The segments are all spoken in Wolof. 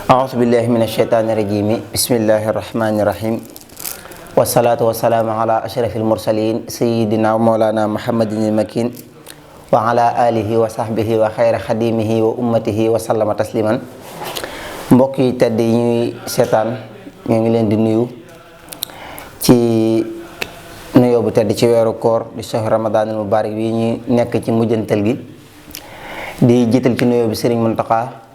أعوذ بالله من الشيطان الرجيم بسم الله الرحمن الرحيم والصلاة والسلام على أشرف المرسلين سيدنا ومولانا محمد المكين وعلى آله وصحبه وخير خديمه وأمته وسلم تسليما mbokk yi tedd yi ñuy seetaan ñoo ngi leen di nuyu ci nuyoo bu tedd ci weeru koor di shahru Ramadanul Mubarak yi ñu nekk ci mujjantal gi di jiital ci nuyoo bi Serigne Mountakha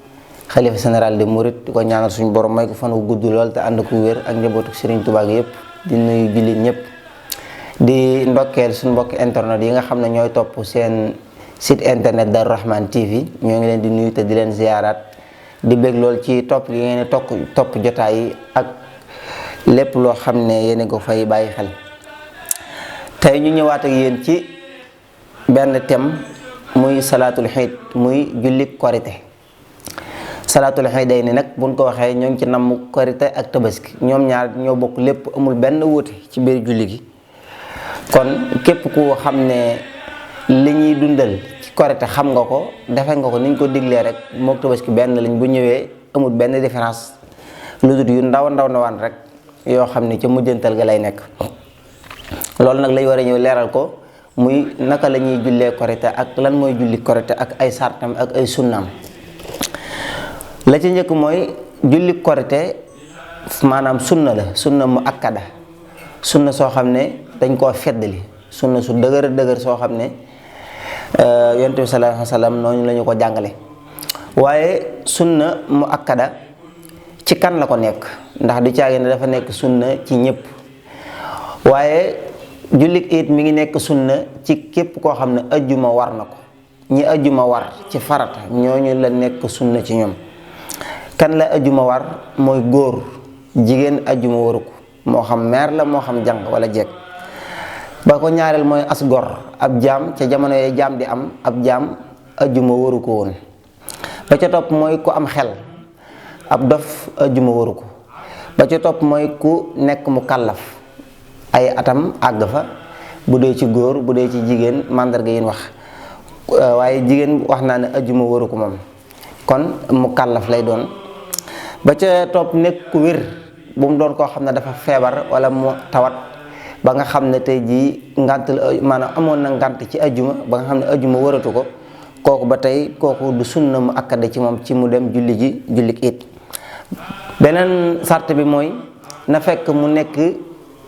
xalifa général de Mouride di ko ñaanal suñu borom may ko fan wu gudd lool te ànd ko wér ak njabootu Serigne Touba gi yëpp di nuyu jullit ñëpp di ndokkeel suñu mbokk internet yi nga xam ne ñooy topp seen site internet Darou Rahman TV ñoo ngi leen di nuyu te di leen ziyaaraat di bég lool ci topp yi ngeen topp jotaay yi ak lépp loo xam ne yéen ko fay bàyyi xel. tey ñu ñëwaat ak yéen ci benn thème muy salaatul xiid muy julli korité. salaatul xiiday ni nag buñ ko waxee ñoo ngi ci namm korité ak tabaski ñoom ñaar ñoo bokk lépp amul benn wuute ci biir julli gi kon képp ku xam ne li ñuy dundal ci korité xam nga ko defe nga ko niñ ko diglee rek mook tabaski benn lañ bu ñëwee amul benn différence lu dul yu ndaw ndawaan rek yoo xam ne ca mujjantal ga lay nekk loolu nag lañ war a ñëw leeral ko muy naka la ñuy jullee korité ak lan mooy julli korité ak ay sartam ak ay sunnaam. la ci njëkk mooy julli korité maanaam sunna la sunna mu akkada sunna soo xam ne dañ koo feddali sunna su dëgër soo xam ne yonent bi sallallahu alayhi wa sallam noonu la ñu ko jàngale waaye sunna mu akkada ci kan la ko nekk ndax du caagi ne dafa nekk sunna ci ñëpp waaye julli it mi ngi nekk sunna ci képp koo xam ne ajjuma war na ko ñi ajjuma war ci farata ñooñu la nekk sunna ci ñoom. kan la ajjuma war mooy góor jigéen ajjuma waru ko moo xam meer la moo xam jàng wala jeeg ba ko ñaareel mooy as gor ab jaam ca jamono yee jaam di am ab jaam ajjuma waru ko woon ba ca topp mooy ku am xel ab dof ajjuma waru ko ba ca topp mooy ku nekk mu kàllaf ay atam àgg fa bu dee ci góor bu dee ci jigéen màndarga yi wax waaye jigéen wax naa ne ajjuma waru ko moom kon mu kàllaf lay doon ba ca topp nekk ku wér bu mu doon koo xam ne dafa feebar wala mu tawat ba nga xam ne tey jii ngant maanaam amoon na ngant ci ajjuma ba nga xam ne ajjuma waratu ko kooku ba tey kooku du sunna mu akkada ci moom ci mu dem julli ji julli it. beneen sart bi mooy na fekk mu nekk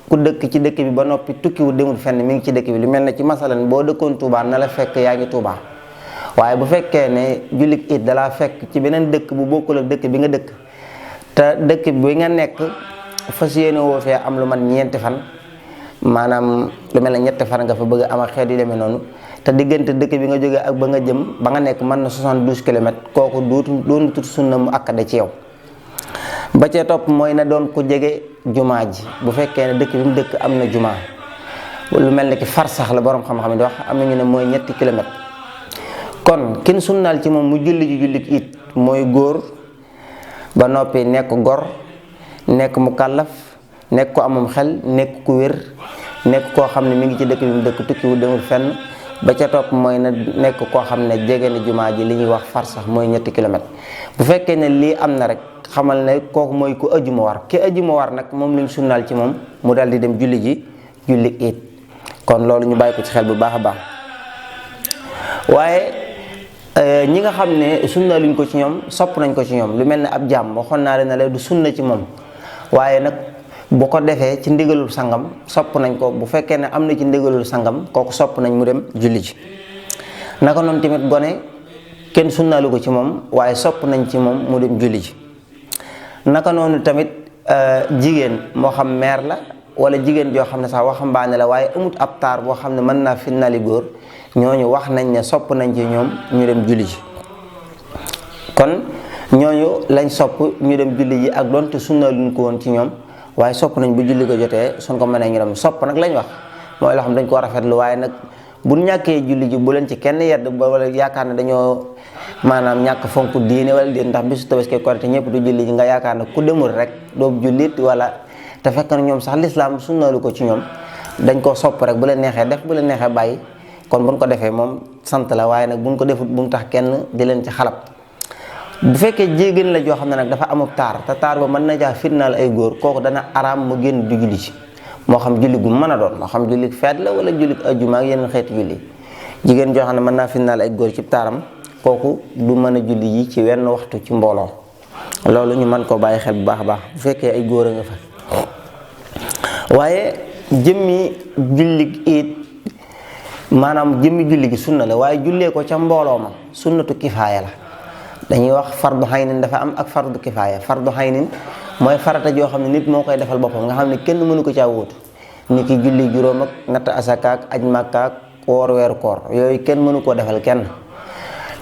ku dëkk ci dëkk bi ba noppi tukkiwu demul fenn mi ngi ci dëkk bi lu mel ne ci masalan boo dëkkoon Touba na la fekk yaa ngi Touba waaye bu fekkee ne julli it dalaa fekk ci beneen dëkk bu bokkul ak dëkk bi nga dëkk te dëkk bi nga nekk fas yéene woo fee am lu man ñeenti fan maanaam lu mel ne ñetti fan nga fa bëgg a am ak xeet yu demee noonu te diggante dëkk bi nga jógee ak ba nga jëm ba nga nekk mën na 72 kilomètres kooku doonu tut sunna mu akkada ci yow. ba cee topp mooy na doon ku jege jumaa ji bu fekkee ne dëkk bi mu dëkk am na jumaa lu mel ne ki farsax la borom xam-xam yi di wax am na ñu ne mooy ñetti kilomètres kon kin sunnaal ci moom mu julli ji julli it mooy góor ba noppi nekk gor nekk mu kàllaf nekk ko amum xel nekk ku wér nekk koo xam ne mi ngi ci dëkk bi mu dëkk tukki wu demul fenn ba ca topp mooy na nekk koo xam ne jege na jumaa ji li ñuy wax farsax mooy ñetti kilomètres bu fekkee ne lii am na rek xamal ne kooku mooy ku ajjuma war ki ajjuma war nag moom lañ sunnaal ci moom mu dal di dem julli ji julli it kon loolu ñu bàyyi ko ci xel bu baax a baax waaye ñi nga xam ne sunna luñ ko ci ñoom sopp nañ ko ci ñoom lu mel ne ab jaam waxoon naa leen ne la du sunna ci moom waaye nag bu ko defee ci ndigalul sangam sopp nañ ko bu fekkee ne am na ci ndigalul sangam kooku sopp nañ mu dem julli ji naka noonu tamit gone kenn sunnaalu ko ci moom waaye sopp nañ ci moom mu dem julli ji naka noonu tamit jigéen moo xam meer la wala jigéen joo xam ne sax waxambaane la waaye amut ab taar boo xam ne mën naa finnali góor ñooñu wax nañ ne sopp nañ ci ñoom ñu dem julli ji kon ñooñu lañ sopp ñu dem julli ji ak donte sunna luñ ko woon ci ñoom waaye sopp nañ bu julli ko jotee suñ ko mënee ñu dem sopp nag lañ wax mooy loo xam dañ ko rafetlu waaye nag bu ñàkkee julli ji bu leen ci kenn yedd ba wala yaakaar ne dañoo maanaam ñàkk fonk diine wala déet, ndax bisu Tabaski Korité ñëpp du julli ji nga yaakaar ne ku demul rek doo jullit wala te fekk na ñoom sax lislaam sunnaalu ko ci ñoom, dañ koo sopp rek bu leen neexee def bu leen neexee bàyyi. kon buñ ko defee moom sant la, waaye nag buñ ko defut bu mu tax kenn di leen ci xalab. bu fekkee jigéen la joo xam ne nag dafa amub taar te taar ba mën na jaa fitnaal ay góor, kooku dana araam mu génn di julli ci, moo xam julli gu mën a doon, moo xam julli feet la wala julli ajjuma ak yeneen xeeti julli. jigéen joo xam ne mën naa fitnaal ay góor ci taaram, kooku du mën a julli ji ci wenn waxtu ci mbooloo. loolu ñu mën koo bàyyi xel bu baax a baax bu fekkee ay góor a nga fa. waaye jëmmi julli it maanaam jëmmi julli gi sunna la, waaye jullee ko ca mbooloo ma sunnatu kifaaya la. dañuy wax fardu xaynin dafa am ak fardu kifaaya. fardu xaynin mooy farata joo xam ne nit moo koy defal boppam, nga xam ne kenn mënu ko caa wóotu, ni ki julli juróom ak natt asakaak aj màkkaak woor weeru koor, yooyu kenn mënu koo defal kenn.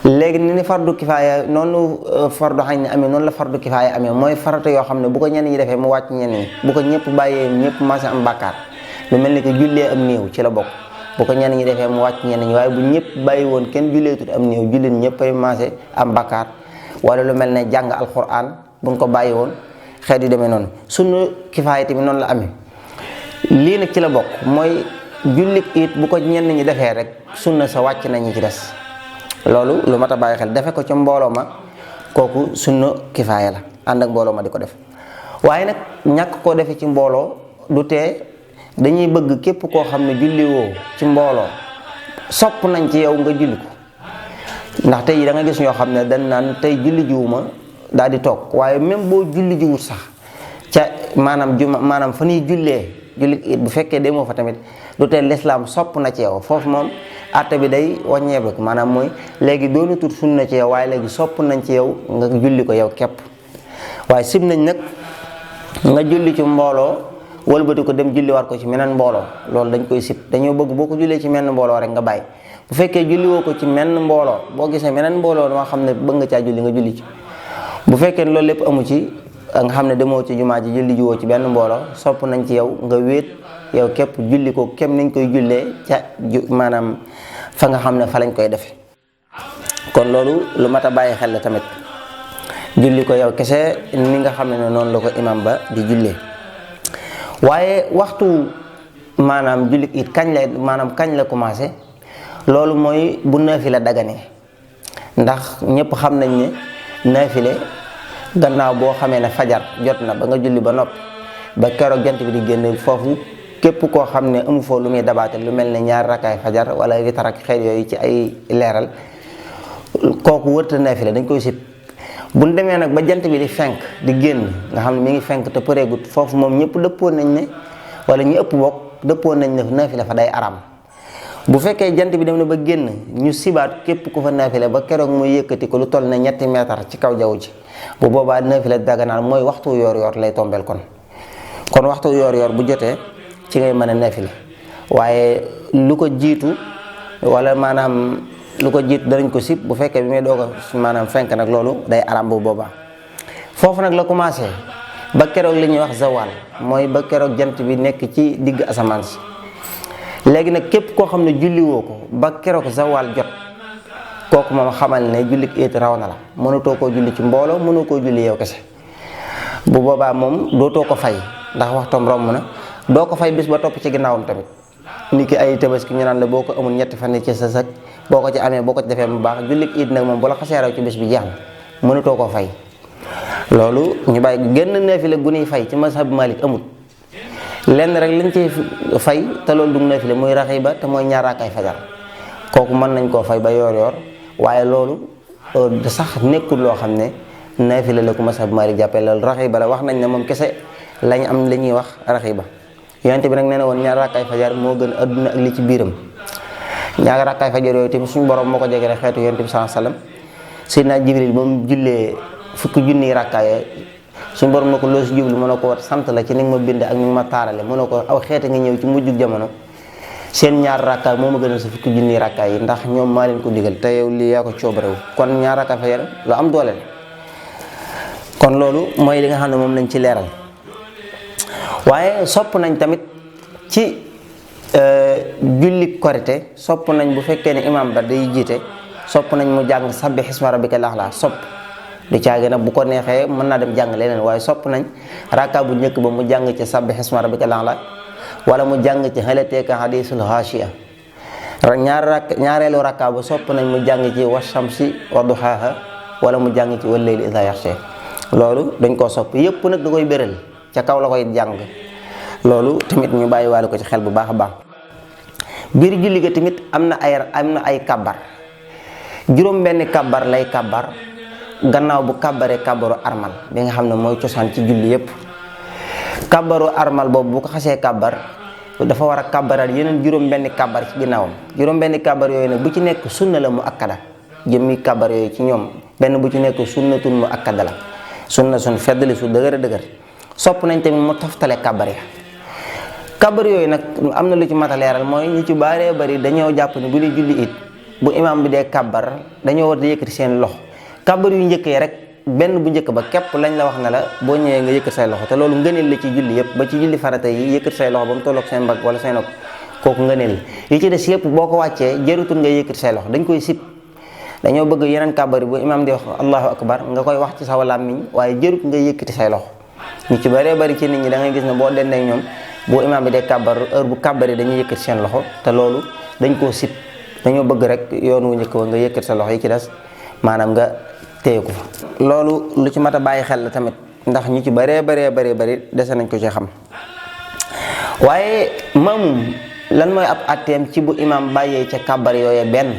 léegi ni fardu kifaaya noonu fardu xaynin amee, noonu la fardu kifaaya amee, mooy farata yoo xam ne bu ko ñenn ñi defee mu wàcc ñenn ñi, bu ko ñëpp bàyyee ñëpp maase am bàkkaar. lu mel ni que jullee am néew ci la bokk, bu ko ñenn ñi defee mu wàcc ñenn ñi, waaye bu ñëpp bàyyi woon kenn julleetut am néew, jullit ñëpp ay maase am bakkaar. wala lu mel ne jàng alquran buñ ko bàyyi woon, xeet yu demee noonu. sunna kifaaya tamit noonu la amee. lii nag ci la bokk, mooy jullit it bu ko ñenn ñi defee rek sunna sa wàcc nañu ci des. loolu lu mat a bàyyi xel, defe ko ca mbooloo ma kooku sunna kifaaya la, ànd ak mbooloo ma di ko def. waaye nag ñàkk koo defee ci mbooloo du tee dañuy bëgg képp koo xam ne julli woo ci mbooloo, sopp nañ ci yow nga julli ko. ndax tey da nga gis ñoo xam ne dañ naan tey julli jiwuma daal di toog, waaye même boo julli jiwut sax ca maanaam fa ñuy jullee julli it bu fekkee demoo fa tamit du tee lislaam sopp na ci yow. foofu moom àtte bi day wàññeeku, maanaam mooy léegi doonu tut sunna ci yow, waaye léegi sopp nañ ci yow nga julli ko yow képp. waaye sib nañ nag nga julli ci mbooloo wëlbati ko dem julli war ko ci meneen mbooloo, loolu dañ koy sib. dañoo bëgg boo ko jullee ci menn mbooloo rek nga bàyyi. bu fekkee julli woo ko ci menn mbooloo, boo gisee meneen mbooloo moo xam ne bëgg nga caa julli nga julli ci. bu fekkee loolu lépp amu ci, nga xam ne demoo ci jumaa ji julli jiwoo ci benn mbooloo, sopp nañ ci yow nga wéet yow képp julli ko kem nañ koy jullee ca maanaam fa nga xam ne fa lañ koy defe. kon loolu lu mat a bàyyi xel la tamit, julli ko yow kese ni nga xam ne noonu la ko imam ba di jullee. waaye waxtu maanaam julli it kañ la commencé, loolu mooy bu naafila daganee. ndax ñëpp xam nañ ne naafile gannaaw boo xamee ne fajar jot na ba nga julli ba noppi ba keroog jant bi di génn, foofu képp koo xam ne amu foo lu muy dabaate lu mel ne ñaar rakkaay fajar wala witar ak xeet yooyu ci ay leeral, kooku wërta naafile, dañ koy sib. bu ñu demee nag ba jant bi di fenk di génn, nga xam ne mi ngi fenk te përeegut, foofu moom ñëpp dëppoon nañ ne, wala ñu ëpp bokk dëppoon nañ ne naafile fa day araam. bu fekkee jant bi dem na ba génn, ñu sibaat képp ku fa naafile ba keroog muy yëkkati ko lu toll ne 3 mètre ci kaw jaww ji, bu boobaa naafile daganaan mooy waxtu yoor-yoor lay tombeel. kon waxtu yoor-yoor bu jotee ci ngay mën a naafile. waaye lu ko jiitu wala maanaam lu ko jiitu danañ ko sib. bu fekkee bi may doog a maanaam fenk nag, loolu day araam bu boobaa. foofu nag la commencé ba keroog li ñuy wax zawal, mooy ba keroog jant bi nekk ci digg asamaan si. léegi nag képp koo xam ne julli woo ko ba keroog zawal jot, kooku moom xamal ne julli it raw na la. mënatoo koo julli ci mbooloo, mënoo koo julli yow kese. bu boobaa moom dootoo ko fay ndax waxtoom romb na. doo ko fay bis ba topp ci ginnaawam tamit. ni ki ay tabaski ñu naan la boo ko amul 3 fan ci sa sëg, boo ko ci amee boo ko ci defee mu baax. julli it nag moom bu la xasee raw ci bis bi jeex na, mënatoo koo fay. loolu ñu bàyyi génn naafile gu ñuy fay ci mazhab Malik amul. lenn rek lañ ci fay te loolu du naafile muy raxiba te mooy 2 raakaay fajar, kooku mën nañ koo fay ba yoor-yoor. waaye loolu sax nekkul loo xam ne naafile la ko mazhab Malik jàppee. loolu raxiba la, wax nañ ne moom kese lañ am la ñuy wax raxiba. yonent bi nag nee na woon 2 raakaay fajar moo gën adduna ak li ci biiram. 2 raakaay fajar yooyu tamit suñu borom moo ko jegele xeetu yonent bi sallallahu alayhi wasallam. Seydina Jibril ba mu jullee 10,000 rakkaay, suñu borom na ko loo si jublu, mën na ko wat sant la ci ni nga ma bind ak ni nga ma taarale. mën na ko aw xeete nga ñëw ci mujjug jamono, seen 2 rakkaay moo ma gënal sa 10,000 rakkaay yi, ndax ñoom maa leen ko digal te yow lii yaa ko coobarewu. kon 2 rakkaay fajar lu am doole la. kon loolu mooy li nga xam ne moom lañ ci leeral. waaye sopp nañ tamit ci julli korité sopp nañ bu fekkee ne imam ba day jiite sopp nañ mu jàng sabbih isma rabbikal a'la sopp du caagi nag bu ko neexee mën naa dem jàng leneen waaye sopp nañ rakka bu njëkk ba mu jàng ci sabbih isma rabbikal a'la wala mu jàng ci hal ataaka hadiisul ghaashiya ñaareelu rakka ba sopp nañ mu jàng ci washamsi wa duhaaha wala mu jàng ci wal layli idhaa yaghshaa loolu dañ koo sopp yépp nag da koy béral ca kaw la koy jàng loolu tamit ñu bàyyiwaale ko ci xel bu baax a baax. biir julli ga tamit am na ay kabbar juróom benn kabbar lay kabbar gannaaw bu kabbaree kabbaru armal bi nga xam ne mooy cosaan ci julli yépp kabbaru armal boobu bu ko xasee kabbar dafa war a kabbaraat yeneen juróom benn kabbar ci ginnaawam juróom benn kabbar yooyu nag bu ci nekk sunna la mu akkada jëmmi kabbar yooyu ci ñoom benn bu ci nekk sunnatun mu akkada la sunna sun feddali su dëgër dëgër sopp nañ tamit mu toftale kabbar ya kabbar yooyu nag am na lu ci mat a leeral mooy ñu ci bëree bëri dañoo jàpp ne bu ñuy julli it bu imam bi dee kabbar dañoo war di yëkkati seen loxo kabbar yu njëkkee rek benn bu njëkk ba képp lañ la wax ne la boo ñëwee nga yëkkati say loxo te loolu ngëneel la ci julli yëpp ba ci julli farata yi yëkkati say loxo ba mu tolloog seen mbagg wala seen nopp kooku ngëneel yi ci des yëpp boo ko wàccee jërutul nga yëkkati say loxo dañ koy sib dañoo bëgg yeneen kabbar yi bu imam di wax allahu akbar nga koy wax ci sa làmmiñ waaye jërut nga yëkkati say loxo ñu ci bëree bëri ci nit ñi da ngay gis ne boo dendee ñoom bu imam bi dee kabbar heure bu kabbar yi dañuy yëkkati seen loxo te loolu dañ koo sib dañoo bëgg rek yoon wu njëkk ba nga yëkkati sa loxo yi ci des maanaam nga téye ko fa loolu lu ci mat a bàyyi xel la tamit ndax ñu ci bëree bëri dese nañ ko ci xam waaye maamum lan mooy ab atteem ci bu imam bàyyee ca kabbar yooyu benn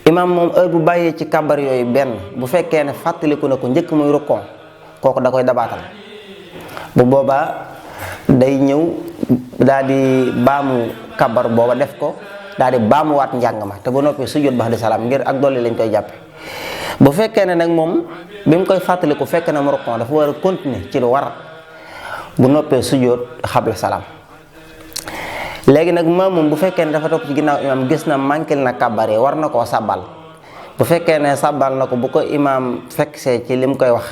imam moom heure bu bàyyee ci kabbar yooyu benn bu fekkee ne fàttaliku na ko njëkk muy rukkoon kooku da koy dabaatal bu boobaa day ñëw daal di baamu kabbar booba def ko daal di baamuwaat njàng ma te ba noppi sujjóot ba'da salaam ngir ak dolli lañ koy jàppe bu fekkee ne nag moom bi mu koy fàttaliku fekk na mu rukkoon dafa war a continuer ci lu war bu noppee sujjóot xabla salaam léegi nag moom bu fekkee ne dafa topp ci ginnaaw imam gis na manqué na kabbar yi war na koo sabbal bu fekkee ne sabbal na ko bu ko imam fekk see ci li mu koy wax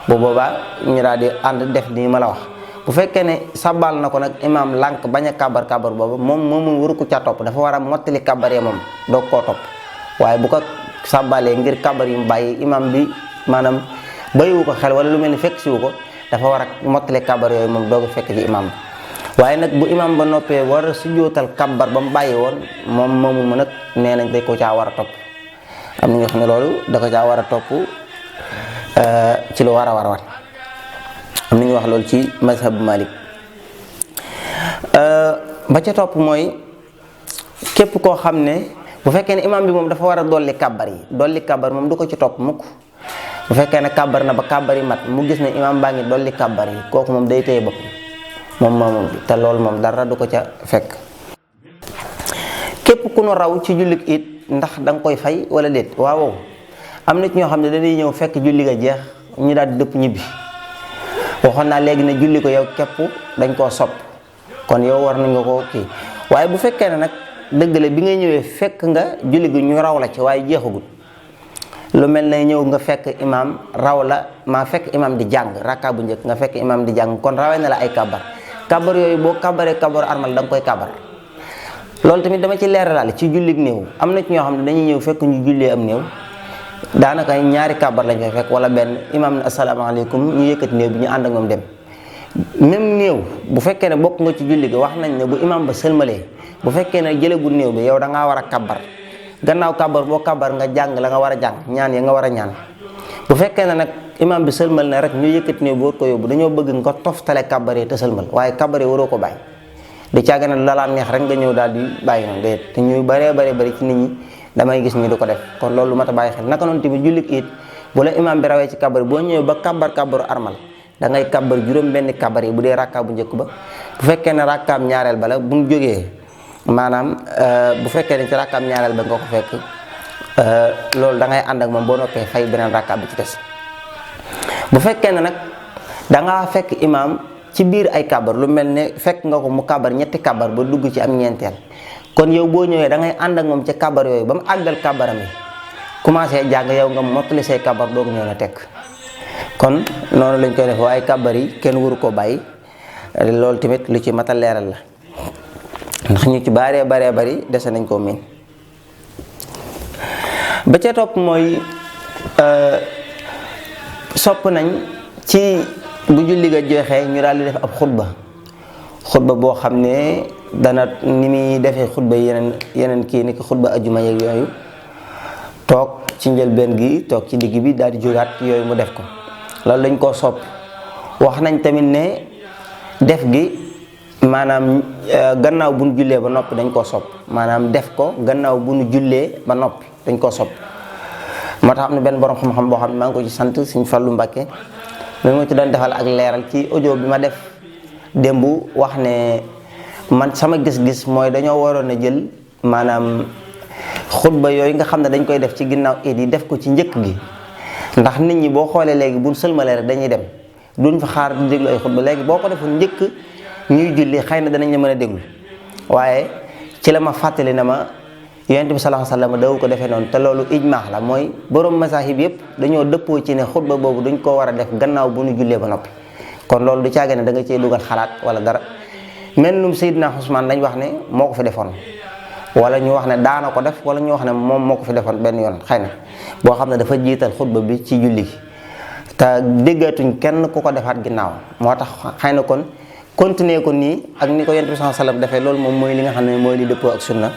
bu boobaa ñu daal di ànd def nii ma la wax bu fekkee ne sabbal na ko nag imam lànk bañ a kabbar boobu moom waru ko ca topp dafa war a mottali kabbar yi moom doog koo topp waaye bu ko sabbalee ngir kabbar yi mu bàyyi imam bi maanaam bayiwu ko xel wala lu mel ni fekk siwu ko dafa war a mottali kabbar yooyu moom doog a fekk ci imam bi waaye nag bu imam ba noppee war a sujjóotal kabbar ba mu bàyyi woon moomu ma nag nee nañ dañ ko caa war a topp am na nga xam ne loolu da ko caa war a topp ci lu war a war am na ñu wax loolu ci mazhab Malik ba ca topp mooy képp koo xam ne bu fekkee ne imam bi moom dafa war a dolli kabbar moom du ko ci topp mukk bu fekkee ne kabbar na ba kabbar yi mat mu gis ne imam baa ngi dolli kabbar yi kooku moom day téye bopp moom bi te loolu moom dara du ko ca fekk képp ku nu raw ci jullit it ndax da nga koy fay wala déet waaw am na ci ñoo xam ne dañuy ñëw fekk julli ga jeex ñu daal di dëpp ñibbi waxoon naa léegi ne julli ko yow képp dañ koo sopp kon yow war nañ nga ko kii waaye bu fekkee ne nag dëgg la bi ngay ñëwee fekk nga julli gi ñu raw la ci waaye jeexagul lu mel ne ñëw nga fekk imam raw la maa fekk imam di jàng rakka bu njëkk nga fekk imam di jàng kon rawee na la ay kabbar yooyu boo kabbaree kabbar armal da nga koy kabbar loolu tamit dama ci leeralal ci jullig néew am na ci ñoo xam ne dañuy ñëw fekk ñu jullee am néew daanaka ñaari kabbar lañ fay fekk wala benn imam ne asalaamaaleykum ñu yëkkati néew bi ñu ànd ak moom dem même néew bu fekkee ne bokk nga ci julli gi wax nañ ne bu imam ba sëlmalee bu fekkee ne jëlegul néew bi yow da ngaa war a kabbar gannaaw kabbar boo kabbar nga jàng la nga war a jàng ñaan ya nga war a ñaan bu fekkee ne nag imam bi sëlmal na rek ñu yëkkati néew bi war ko yóbbu dañoo bëgg nga toftale kabbar yi te sëlmal waaye kabbar yi waroo ko bàyyi di caaga ne la neex rek nga ñëw daal di bàyyi noonu déet te ñuy bari ci nit ñi damay gis ñu du ko def kon loolu mat a bàyyi xel naka noonu tamit jullit it bu la imam bi rawee ci kabbar boo ñëwee ba kabbaru armal da ngay kabbar juróom benn kabbar yi bu dee rakka bu njëkk ba bu fekkee ne rakkaam ñaareel ba la bu mu jógee maanaam bu fekkee ne ci rakkaam ñaareel ba nga ko fekk loolu da ngay ànd ak moom boo noppee fay beneen rakka bi ci des bu fekkee ne nag da ngaa fekk imam ci biir ay kabbar lu mel ne fekk nga ko mu kabbar ñetti kabbar ba dugg ci am ñeenteel kon yow boo ñëwee da ngay ànd ak moom ca kabbar yooyu ba mu àggal kabbaram yi commencé jàng yow nga mottali say kabbar doog ñëw na tekk kon noonu lañ koy def waaye kabbar yi kenn waru koo bàyyi loolu tamit lu ci mat a leeral la ndax ñu ci baree bari dese nañ koo miin. ba ca topp mooy sopp nañ ci bu julli ga joxee ñu daal di def ab xutba boo xam ne dana ni muy defee xutba yeneen kii ni ko xutba ajuma yeeg yooyu toog ci njëlbeen gi toog ci digg bi daal di jógaat yooyu mu def ko loolu lañ koo sopp. wax nañ tamit ne def gi maanaam gannaaw bu nu jullee ba noppi dañ koo sopp maanaam def ko gannaaw bu nu jullee ba noppi dañ koo sopp. moo tax am na benn borom xam-xam boo xam ne maa ngi ko ci sant Sëriñ Fallu Mbacké mi ma ci doon defal ak leeral ci audio bi ma def démb wax ne man sama gis-gis mooy dañoo waroon a jël maanaam xutba yooyu nga xam ne dañ koy def ci ginnaaw iid yi def ko ci njëkk gi ndax nit ñi boo xoolee léegi buñ sëlmalee rek dañuy dem duñ fa xaar di déglu ay xutba léegi boo ko defoon njëkk ñuy julli xëy na danañ la mën a déglu waaye ci la ma fàttali na ma yonent bi sallallahu alayhi wasallam daw ko defee noonu te loolu ijmaax la mooy borom masahib yëpp dañoo dëppoo ci ne xutba boobu dañ koo war a def gannaaw bu ñu jullee ba noppi kon loolu du caage ne da nga cee dugal xalaat wala dara mel num Seydina Usmaan dañ wax ne moo ko fi defoon wala ñu wax ne daana ko def wala ñu wax ne moom moo ko fi defoon benn yoon xëy na boo xam ne dafa jiital xutba bi ci julli gi te déggatuñ kenn ku ko defaat ginnaaw moo tax xëy na kon continuer ko nii ak ni ko yonent bi sallallahu alayhi wasallam defee loolu moom mooy li nga xam ne mooy li dëppoo ak sunna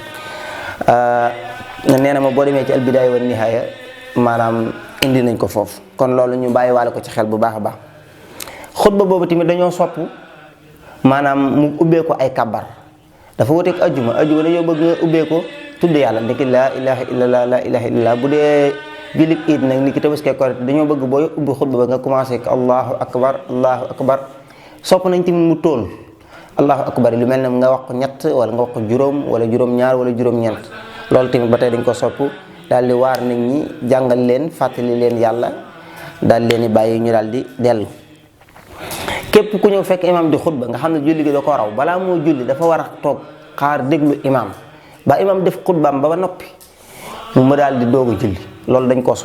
nee na ma boo demee ci albidaaya wa nihaaya maanaam indi nañ ko foofu kon loolu ñu bàyyi waale ko ci xel bu baax a baax xutba boobu tamit dañoo sopp maanaam mu ubbee ko ay kabar dafa wuteeg ajjuma dañoo bëgg nga ubbee ko tudd yàlla niki laa ilaha illallah laa ilaha illallah bu dee jullit iid nag niki tabaski korite dañoo bëgg booy ubbi xutba ba nga commencé ko allahu akbar sopp nañ tamit mu tóol allahu akbar lu mel ne nga wax ko ñett wala nga wax ko juróom wala juróom-ñaar wala juróom-ñeent loolu tamit ba tey dañ ko sopp daal di waar nit ñi jàngal leen fàttali leen yàlla daal leen di bàyyi ñu daal di dellu. képp ku ñëw fekk imam di xutba nga xam ne julli gi da ko raw balaa moo julli dafa war a toog xaar déglu imam ba imam def xutbaam ba noppi mu daal di doog a julli loolu dañ koo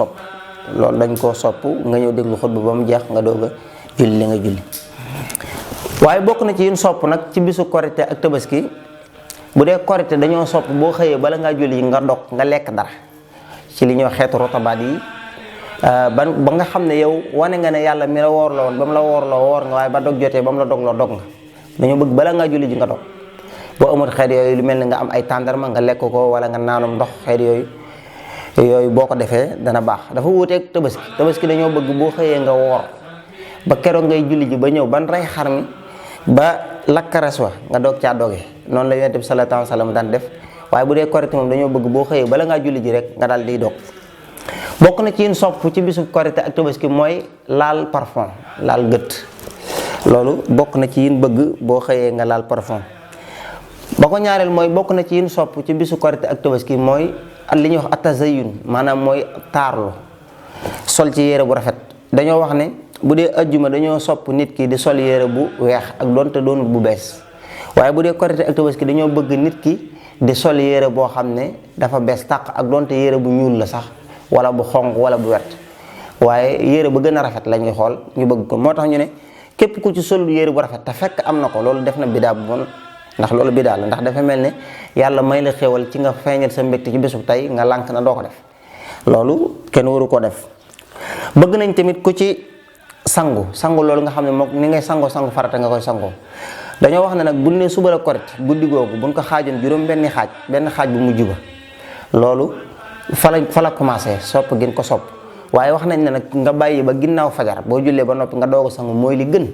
sopp nga ñëw déglu xutba ba mu jeex nga doog a julli li nga julli. waaye bokk na ci yin sopp nag ci bisu korite ak tabaski bu dee korite dañoo sopp boo xëyee bala ngaa julli nga dog nga lekk dara ci li ñuy wax xeetu rotabaat yi ba nga xam ne yow wane nga ne yàlla mi la woor la woon ba mu la woor nga waaye ba dog jotee ba mu la dog nga dañoo bëgg bala ngaa julli ji nga dog boo amul xeet yooyu lu mel ni nga am ay tàndarma nga lekk ko wala nga naanum ndox xeet yooyu boo ko defee dana baax dafa wuuteeg tabaski dañoo bëgg boo xëyee nga woor ba keroog ngay julli ji ba ñëw ban rey xar mi ba lakkares wa nga doog caa doge noonu la yonent bi sallallahu alayhi wasallam daan def waaye bu dee korite moom dañoo bëgg boo xëyee bala ngaa julli ji rek nga daal di dog bokk na ci yin sopp ci bisu korite ak tabaski mooy laal parfum laal gët loolu bokk na ci yin bëgg boo xëyee nga laal parfum ba ko ñaareel mooy bokk na ci yin sopp ci bisu korite ak tabaski mooy li ñuy wax atazayun maanaam mooy taarlu sol ci yére bu rafet dañoo wax ne bu dee ajjuma dañoo sopp nit ki di sol yére bu weex ak doonte doonut bu bees waaye bu dee korite ak tabaski dañoo bëgg nit ki di sol yére boo xam ne dafa bees tàq ak doonte yére bu ñuul la sax wala bu xonq wala bu wert waaye yére ba gën a rafet la ñuy xool ñu bëgg ko moo tax ñu ne képp ku ci sol yére bu rafet te fekk am na ko loolu def na bidaa bu bon ndax loolu bidaa la ndax dafa mel ne yàlla may la xéwal ci nga feeñal sa mbégte ci bésu tey nga lànk na doo ko def loolu kenn waru ko def. bëgg nañ tamit ku ci sangu loolu nga xam ne moom ni ngay sangu farata nga koy sangoo dañoo wax ne nag bu ne suba la korite guddi googu buñ ko xaajoon juróom benn xaaj bu mujj ba loolu fa la commencé sopp gën ko sopp waaye wax nañ ne nag nga bàyyi ba ginnaaw fajar boo jullee ba noppi nga doog a sangu mooy li gën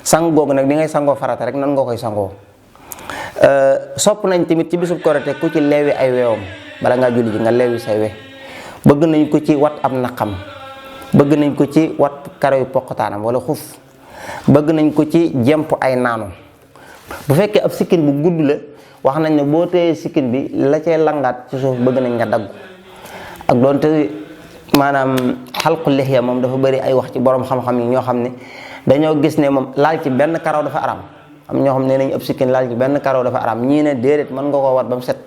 sangu googu nag di ngay sangoo farata rek nan nga koy sangoo sopp nañ tamit ci bisub korite ku ci leewi ay weewam bala ngaa julli ji nga leewi say we bëgg nañ ko ci wat am naqam bëgg nañ ko ci wat karaw poqataanam wala xuf bëgg nañ ko ci jemp ay naanu bu fekkee ab sikkin bu gudd la wax nañ ne boo téyee sikkin bi la cay langaat ci suuf bëgg nañ nga dagg ak doonte maanaam xalqu lixya moom dafa bëri ay wax ci borom xam-xam yi ñoo xam ne dañoo gis ne moom laal ci benn karaw dafa aram am ñoo xam ne nañ ab sikkin laal ci benn karaw dafa aram ñii ne déedéet mën nga koo wat ba mu set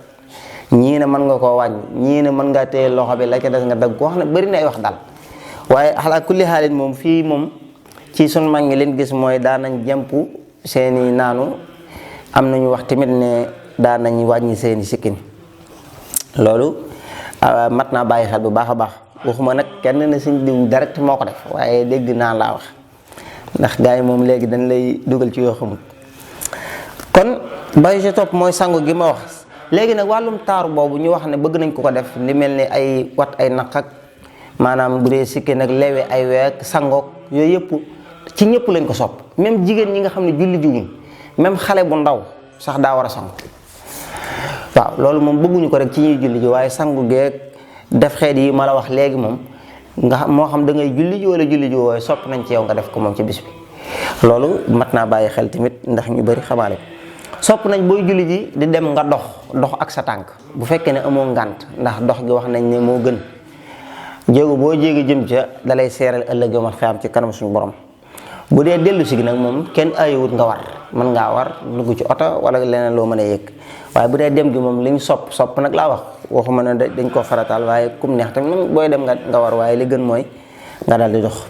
ñii ne mën nga koo wàññi ñii ne mën ngaa téye loxo bi la ca des nga dagg ko wax ne bëri na ay wax daal waaye ala kulli xaalin moom fii moom ci sunu mag ñi leen gis mooy daanañ jemp seeni naanu am nañu wax tamit ne daan nañ wàññi seeni sikkin loolu mat naa bàyyi xel bu baax a baax waxuma nag kenn ne sëñ diw direct moo ko def waaye dégg naa laa wax ndax gars yi moom léegi dañ lay dugal ci yoo xamul kon bay ci topp mooy sangu gi ma wax léegi nag wàllum taaru boobu ñu wax ne bëgg nañ ko def li mel ni ay wat ay naq ak maanaam bu dee sikki nag lewe ay week sangook yooyu yëpp ci ñëpp lañ ko sopp même jigéen ñi nga xam ne julli jiwuñ même xale bu ndaw sax daa war a sangu waaw loolu moom bëgguñu ko rek ci ñuy julli ji waaye sangu geeg def xeet yi ma la wax léegi moom nga xam moo xam da ngay julli ji wala julli ji waaye sopp nañ ci yow nga def ko moom ci bis bi loolu mat naa bàyyi xel tamit ndax ñu bëri xamaale ko sopp nañ booy julli ji di dem nga dox ak sa tànk bu fekkee ne amoo ngànt ndax dox gi wax nañ ne moo gën jéego boo jéego jëm ca dalay seeral ëllëg yomal xiyaam ci kanam suñu borom bu dee dellu si gi nag moom kenn ayiwut nga war mën ngaa war dugg ci oto wala leneen loo mën a yëg waaye bu dee dem gi moom li ñu sopp nag laa wax waxuma ne dañ koo farataal waaye kum neex tamit moom booy dem nga war waaye li gën mooy nga daal di dox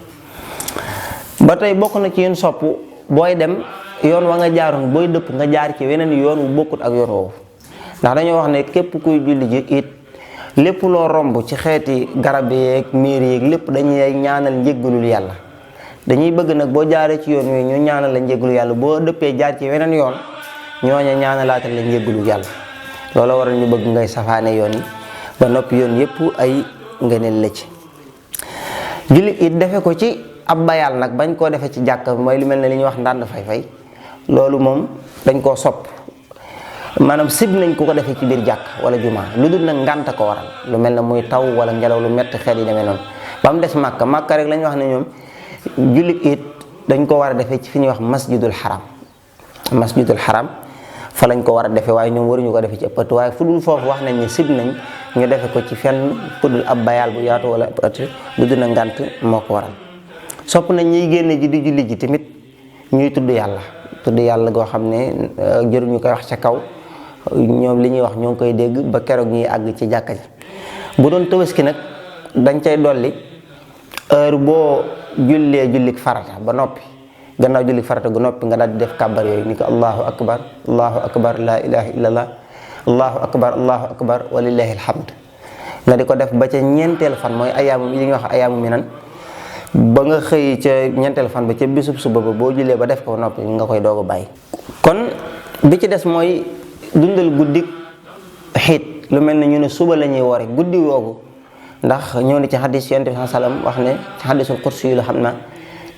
ba tey bokk na ci yéen sopp booy dem yoon wa nga jaaroon booy dëpp nga jaar ci weneen yoon wu bokkut ak yoon woowu ndax dañoo wax ne képp kuy julli ji it lépp loo romb ci xeeti garab yeeg miir yeeg lépp dañuy ñaanal njéggalul yàlla dañuy bëgg nag boo jaaree ci yoon yooyu ñu ñaanal la njéggalu yàlla boo dëppee jaar ci weneen yoon ñooña ñaanalaatal la njéggalu yàlla loolu waral ñu bëgg ngay safaane yoon yi ba noppi yoon yépp ay ngëneel la ci julli it defe ko ci ab bayal nag bañ koo defee ci jàkk mooy lu mel ne li ñuy wax ndànd fay loolu moom dañ koo sopp maanaam sib nañ ku ko defee ci biir jàkk wala jumaa lu dul nag ngànta ko waral lu mel ne muy taw wala ngelaw lu metti xeet yi demee noonu ba mu des màkka rek la ñu wax ne ñoom jullit it dañ ko war a defee ci fi ñuy wax masjidul xaram fa lañ ko war a defee waaye ñoom waruñu ko defee ci ëpp ëtt waaye fu dul foofu wax nañ ne sib nañ ñu defe ko ci fenn fu dul ab bayal bu yaatu wala ëpp ëtt lu dul na ngànt moo ko waral sopp nañ ñuy génne ji di julli ji tamit ñuy tudd yàlla goo xam ne jëruñu koy wax ca kaw ñoom li ñuy wax ñoo ngi koy dégg ba keroog ñuy àgg ci jàkka ji bu doon tabaski nag dañ cay dolli heure boo jullee jullik farata ba noppi gannaaw jullik farata gu noppi nga daal di def kàbbar yooyu ni ko allahu akbar la ilaha illallah allahu akbar walillahi alhamd nga di ko def ba ca ñeenteel fan mooy ayaamu li ñuy wax ayaamu minan ba nga xëy ca ñeenteel fan ba ca bisub suba ba boo jullee ba def ko noppi nga koy doog a bàyyi kon bi ci des mooy dundal guddik xiit lu mel ne ñu ne suba la ñuy wori guddi woogu ndax ñëw ni ci xadis yonent bi sallam wax ne ci xadisul kursi yu la xam na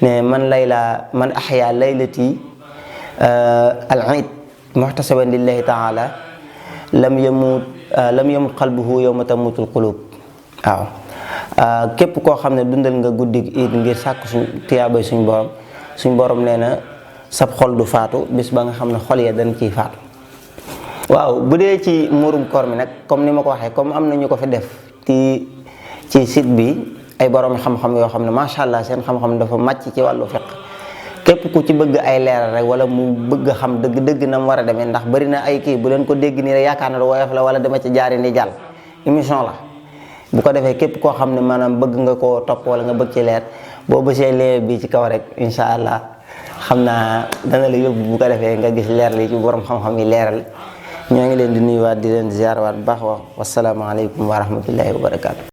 ne man ahya laylati al iid muhtasaban lillahi taala lam yamut qalbuhu yawma tamutul qulub waaw képp koo xam ne dundal nga guddi it ngir sàkk tiyaabay suñ borom nee na sab xol du faatu bis ba nga xam ne xol ya dañ ciy faatu waaw bu dee ci muurum koor mi nag comme ni ma ko waxee comme am na ñu ko fi def ci site bi ay borom xam-xam yoo xam ne macha allah seen xam-xam dafa màcc ci wàllu fiqh képp ku ci bëgg ay leeral rek wala mu bëgg a xam dëgg na mu war a demee ndax bari na ay kii bu leen ko dégg nii rek yaakaar na lu woyof la wala dama ci jaari ni jàll émission la bu ko defee képp koo xam ne maanaam bëgg nga koo topp wala nga bëgg ci leer boo bësee lien bi ci kaw rek incha allah xam naa dana la yóbbu bu ko defee nga gis leer li ci borom xam-xam yi leeral ñoo ngi leen di nuyuwaat di leen ziarwaat bu baax wax wasalaamaaleykum wa rahmatullahi wa barakaatu.